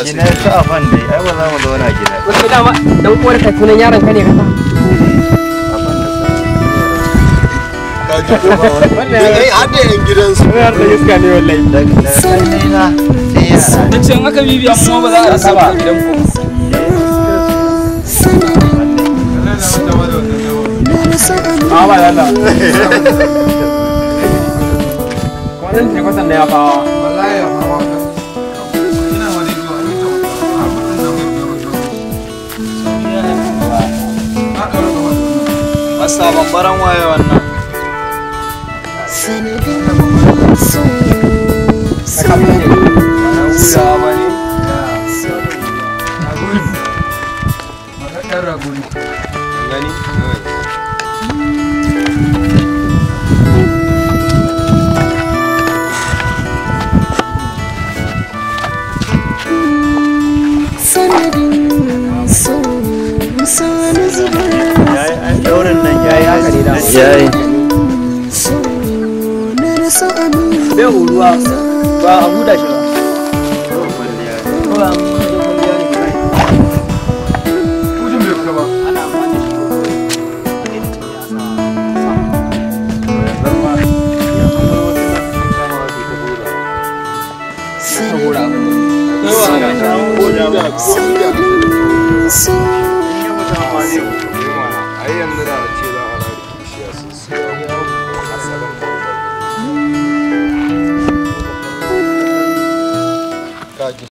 Shi na su afan dai, ai ba za mu zauna gida. Wasu dama dan uwar ka sunan yaron ka ne ka sa. Afan da sa. Ka ji ko? Ai har da yan gidansu. Har da iska ne wallahi. Daga sai na sai yara. Ta ce in aka bibiya mu ba za a rasa ba a gidan ku. A ba lalla. Kwanan ce kwasan da ya fawa. Wallahi ya fawa. Ina wani zuwa an yi ta Masa bambaran waye wannan. Hulawa ba ne. Gani? Daurin nan yayi haka ne da. Yayi. Bai huruwa ba a huda shi ba. Kawai an zo kwalliya ne kawai. Kujin bai fita ba. Ana amfani da shi kawai. A daidai cikin ya sa. Saboda abin da. Ko da ko da. Ai yanzu da a ce